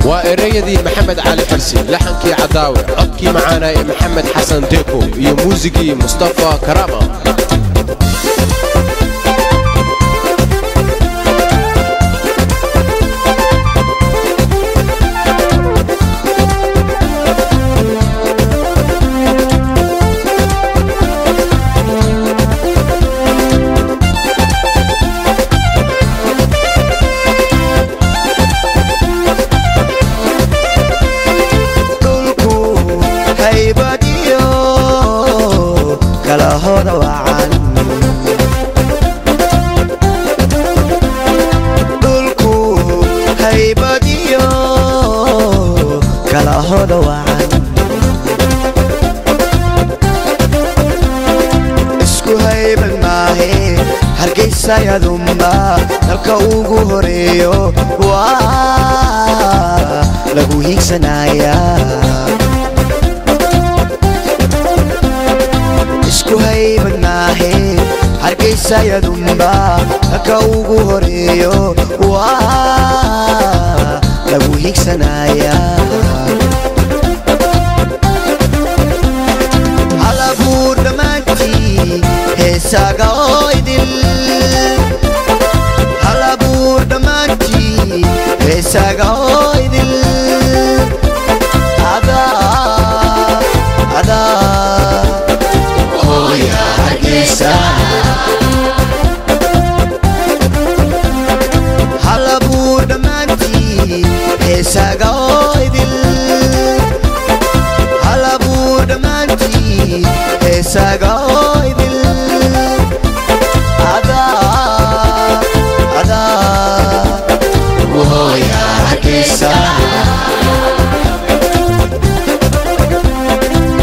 Waa ereyadii Maxamed Cali Xirsi, laxankii Cadaawe, codkii macaanaa ee Maxamed Xasan Deeko iyo muusigii Mustafa Karama. Dhulku haybadiyo kala hoda wacan, isku hayban maahe. Hargeysayadumba dalka ugu horeeyo waa lagu hiigsanayaa. Isku hayban maahe, Hargeysayadumba dalka ugu horeeyo waa lagu hiigsanayaa. Halabuur dhammaantii heesaaga oo idil, halabuur dhammaantii heesaaga oo idil, adaa adaa hooya Hargeysa. Halabuur dhammaantii heesaaga oo idil, halabuur dhammaantii heesaaga oo idil, adaa adaa hooya Hargeysa.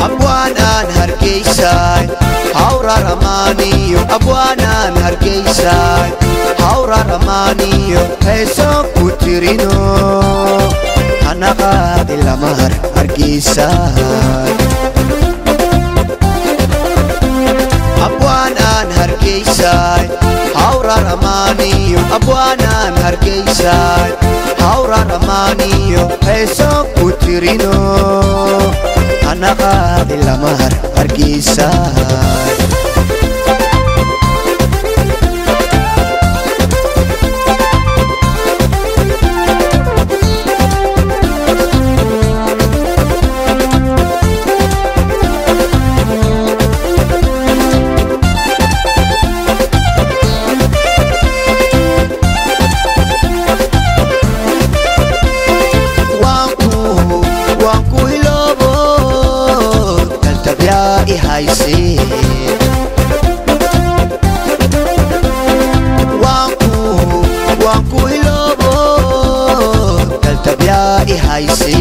Abwaanaan Hargeysaay hawraramaaniyo, abwaanaan Hargeysaay hawraramaaniyo, heeso ku tirino hana qaadi lamahar Hargeysaay. Abwaanaan Hargeysaay hawraramaaniyo, abwaanaan Hargeysaay hawraramaaniyo, heeso ku tirino hana qaadi lamahar Hargeysaay. Waan ku iloobo taltabyaa i hayse, waan ku iloobo taltabyaa i hayse.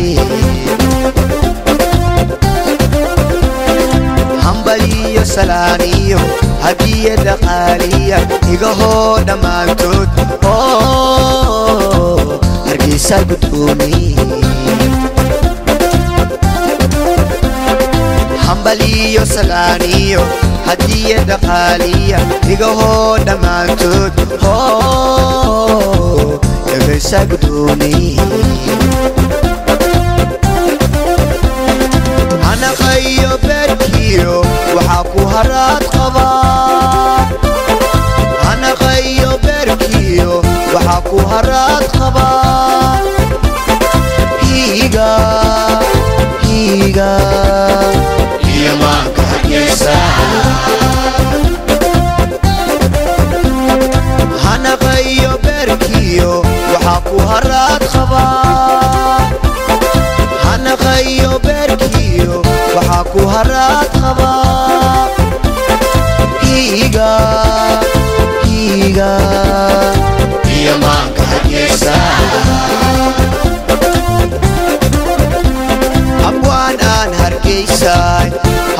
Hambaliyo salaaniyo hadiyada qaaliya igahoo dhammaantood oo Hargeysa gudbooni. Hambaliyo salaaniyo hadiyada qaaliya igahoo dhammaantood hoo Hargeysa gudbooni. Hanaqayo beerkiyo waxaa ku haraad qabaa, hanaqayo beerkiyo waxaa ku haraad qabaa hiiga hiiga iyo maanka Hargeysa. Hanaqayo beerkiyo waxaa ku haraad qabaa, hanaqayo beerkiyo waxaa ku haraad qabaa hiiga hiiga iyo maanka Hargeysa. Abwaanaan Hargeysaay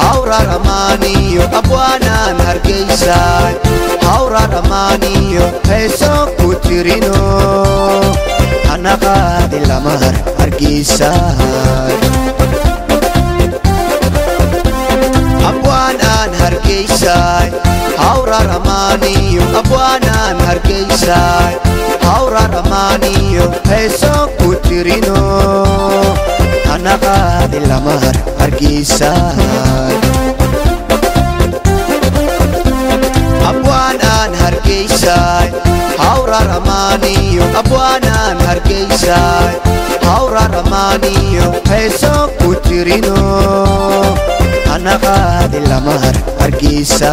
hawraramaaniyo, abwaanaan Hargeysaay hawraramaaniyo, heeso ku tirino hana qaadi lamahar Hargeysaay. Abwaanaan Hargeysaay hawraramaaniyo, abwaanaan Hargeysaay hawraramaaniyo, heeso ku Hargeysa. Abwaanaan Hargeysaay hawra ramaaniyo, abwaanaan Hargeysaay hawra ramaaniyo, heeso ku tirino hana qaadi lamar Hargeysa.